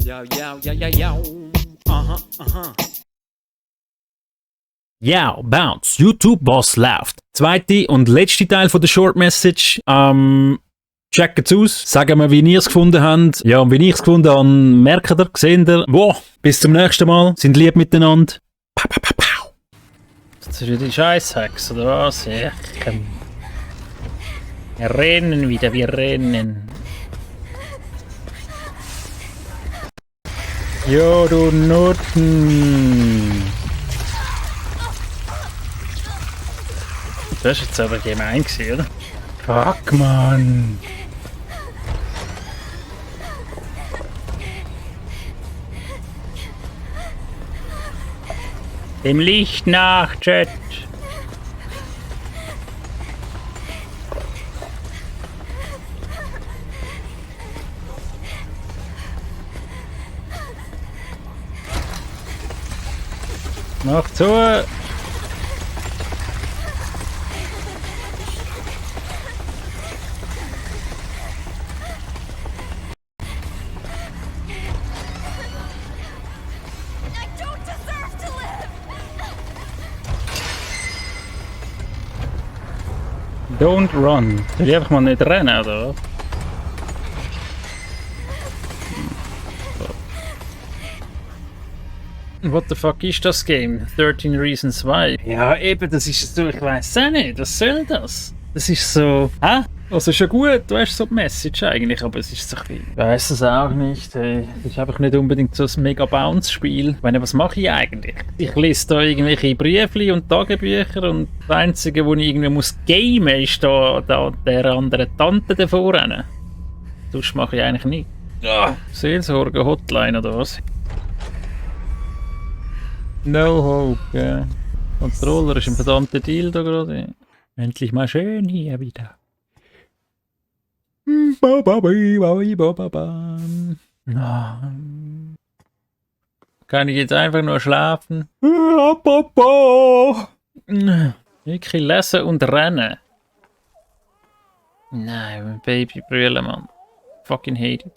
Yo, yo, yo, yo, yo. Aha, aha. Ja, Bounce. YouTube-Boss läuft. Zweite und letzte Teil von der Short Message. Checkt's aus. Sagen wir, wie ihr es gefunden habt. Ja, und wie ich es gefunden habe, merkt ihr, seht ihr. Wow, bis zum nächsten Mal. Sind lieb miteinander. Pow, pow, pow, pow. Das ist wieder die Scheißhex, oder was? Ja, komm. Wir rennen wieder, wir rennen. Jo, du Nutten. Das war jetzt aber gemein gewesen, oder? Fuck, Mann. Dem Licht nach, Jet. Mach zu. Don't run. Soll ich einfach mal nicht rennen, oder was? What the fuck ist das Game? 13 Reasons Why? Ja, eben, das ist so, ich weiss auch nicht, was soll das? Das ist so, hä? Also schon gut, du hast so die Message eigentlich, aber es ist so ein bisschen, ich weiss es auch nicht, hey. Es ist einfach nicht unbedingt so ein mega Bounce-Spiel. Ich meine, was mache ich eigentlich? Ich lese da irgendwelche Briefli und Tagebücher und das Einzige, wo ich irgendwie muss gamen, ist da der andere Tante davor rennen. Sonst mache ich eigentlich nicht. Ja. Seelsorge, Hotline oder was? No hope, ja. Controller ist ein verdammter Deal da gerade. Endlich mal schön hier wieder. Kann ich jetzt einfach nur schlafen? Wirklich lesen und rennen. Nein, Baby brüllen, Mann. Fucking hate it.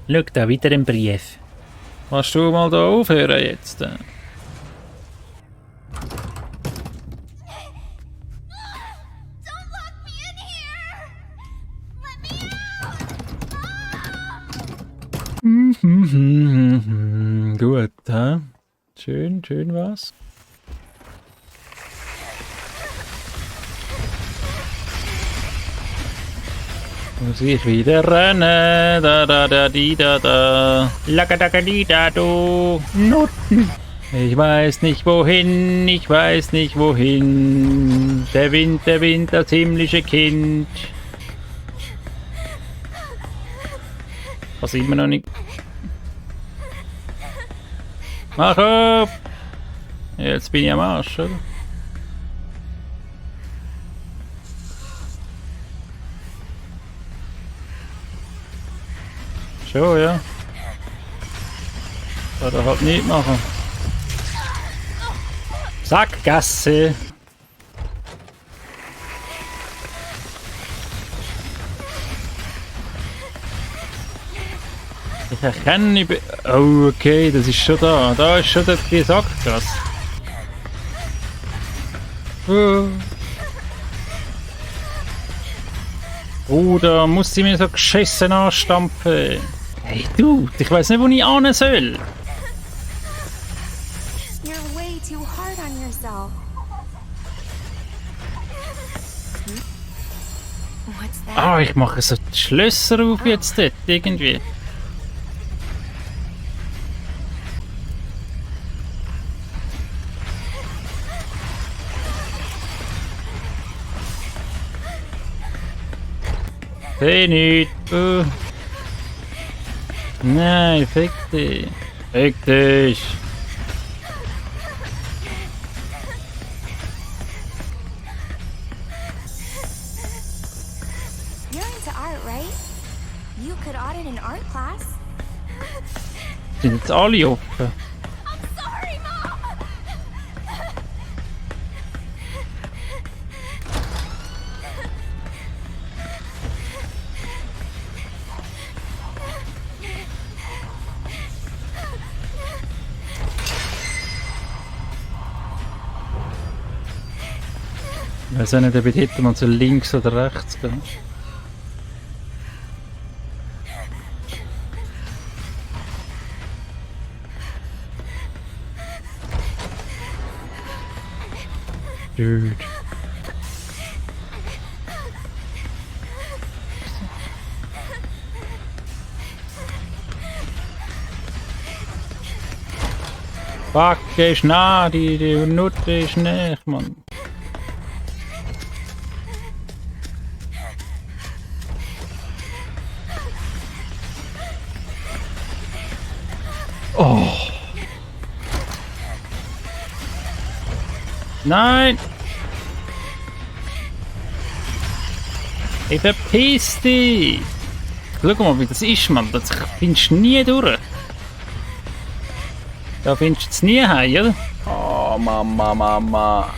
Schau da, wieder ein Brief. Kannst du mal da aufhören jetzt? Gut, hä? Schön, schön was. Muss ich wieder rennen? Da. Lagadagadi du. Nutten. Ich weiß nicht wohin, ich weiß nicht wohin. Der Wind, das himmlische Kind. Was immer noch nicht. Mach auf! Jetzt bin ich am Arsch, oder? Schon, ja. Kann er halt nicht machen. Sackgasse! Ich erkenne... Oh, okay, das ist schon da. Da ist schon die Sackgasse. Oh, da muss sie mir so geschissen anstampfen. Hey du, ich weiß nicht, wo ich hin soll. You're way too hard on yourself. What's that? Ah, ich mache so die Schlösser auf jetzt dort, irgendwie. Seh nicht. Nein, fick dich. Fick dich. You're into art, right? You could audit an art class. Sind jetzt alle offen? I'm sorry, Mom! Ich weiß auch nicht, ob ich dort mal zu links oder rechts gehen. Dude. Fuck, ist nah, die Nutte ist nicht, Mann. Oh. Nein! Ich verpiss dich! Schau mal, wie das ist, Mann. Das findest du nie durch. Da findest du es nie heim, oder? Oh, Mama.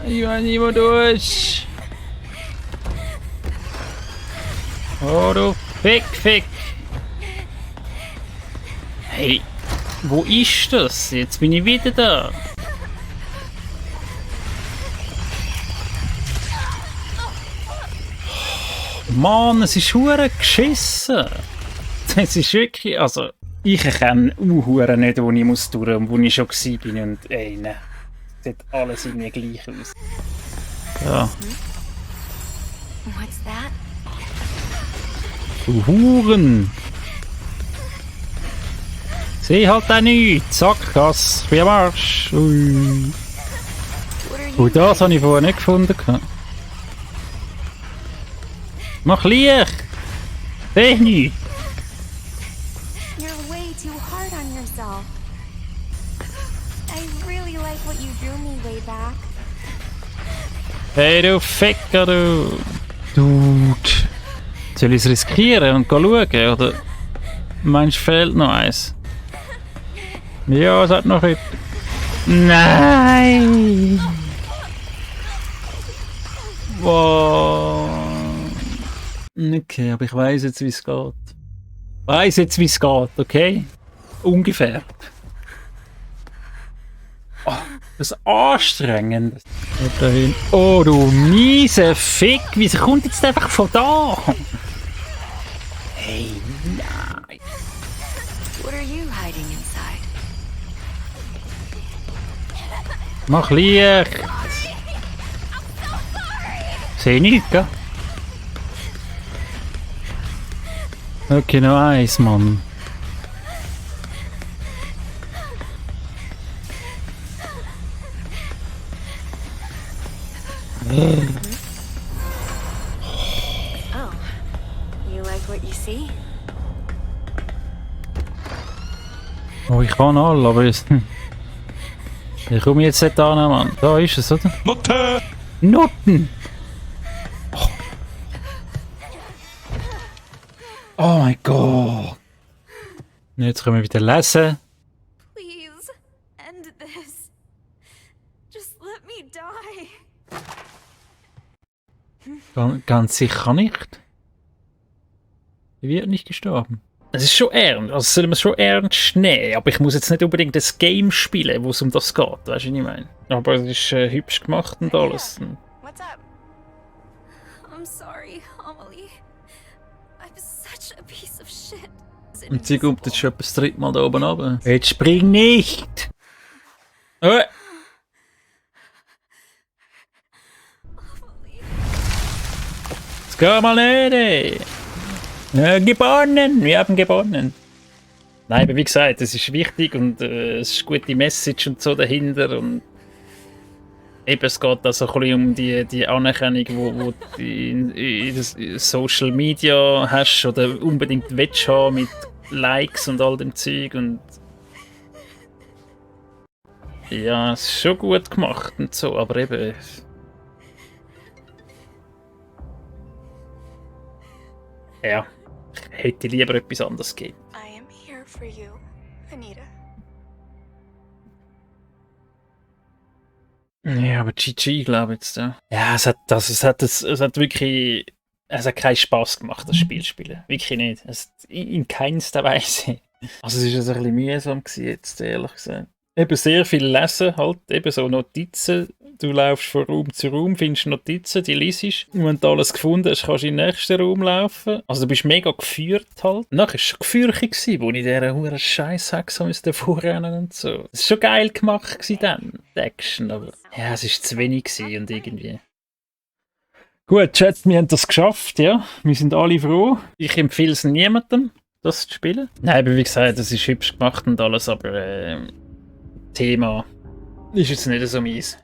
Ich weiß nicht, wo du bist. Oh, du Fick. Hey, wo ist das? Jetzt bin ich wieder da. Mann, es ist hure geschissen. Das ist wirklich, also ich kenne Uhuren nicht, wo ich muss durch und wo ich schon war und ey, ne, sieht alles irgendwie gleich aus. Ja. What's that? Du Huren! Seh halt auch nichts, Sackgasse, wie am Arsch. Ui. What are you Und das habe ich vorher nicht gefunden. Mach Licht! Seh nichts! You're way too hard on yourself. I really like what you drew me way back. Hey du Ficker, du! Dude! Soll ich es riskieren und schauen, oder meinst du, fehlt noch eins? Ja, es hat noch nicht. Nein! Wow! Okay, aber ich weiß jetzt, wie es geht. Okay? Ungefähr. Oh, das ist anstrengend. Oh, du miese Fick! Wieso kommt jetzt einfach von da? Hey, nein! What are you hiding inside? Mach Licht! Seh nichts, gell? Okay, noch eins, Mann. Oh, you like what you see? Oh, ich kann alle, aber jetzt... Ich komme jetzt nicht an, Mann. Da ist es, oder? Nutte! Nutten! Oh mein Gott! Jetzt können wir wieder lesen. Please, end this. Just let me die. Ganz sicher nicht. Sie wird nicht gestorben. Es ist schon ernst, also sollen wir es schon ernst nehmen, aber ich muss jetzt nicht unbedingt das Game spielen, wo es um das geht, weißt du, was ich meine? Aber es ist hübsch gemacht und alles. What's up? I'm sorry, Amelie. I'm such a piece of shit. Und sie kommt jetzt schon das dritte Mal da oben runter. Jetzt spring nicht! Jetzt geh mal nicht, ey! Gewonnen! Wir haben gewonnen! Nein, aber wie gesagt, es ist wichtig und es ist eine gute Message und so dahinter und eben, es geht also ein bisschen um die Anerkennung, wo du in Social Media hast oder unbedingt willst haben mit Likes und all dem Zeug und ja, es ist schon gut gemacht und so, aber eben ja, ich hätte lieber etwas anderes gegeben. I am here for you, Anita. Ja, aber GG, glaube ich jetzt, ja. Ja, es hat wirklich... Es hat keinen Spass gemacht, das Spiel zu spielen. Wirklich nicht. In keinster Weise. Also es war ein bisschen mühsam gewesen, jetzt, ehrlich gesagt. Eben sehr viel lesen, halt, eben so Notizen Du laufst von Raum zu Raum, findest Notizen, die liest. Und wenn du alles gefunden hast, kannst du in den nächsten Raum laufen. Also du bist mega geführt halt. Nachher war es schon gefürchtig, wo ich dieser huren Scheiß musste vorrennen und so. Das war schon geil gemacht dann, die Action, aber ja, es war zu wenig und irgendwie... Gut, Chat, wir haben das geschafft, ja. Wir sind alle froh. Ich empfehle es niemandem, das zu spielen. Nein, aber wie gesagt, das ist hübsch gemacht und alles, aber Thema ist jetzt nicht so meins.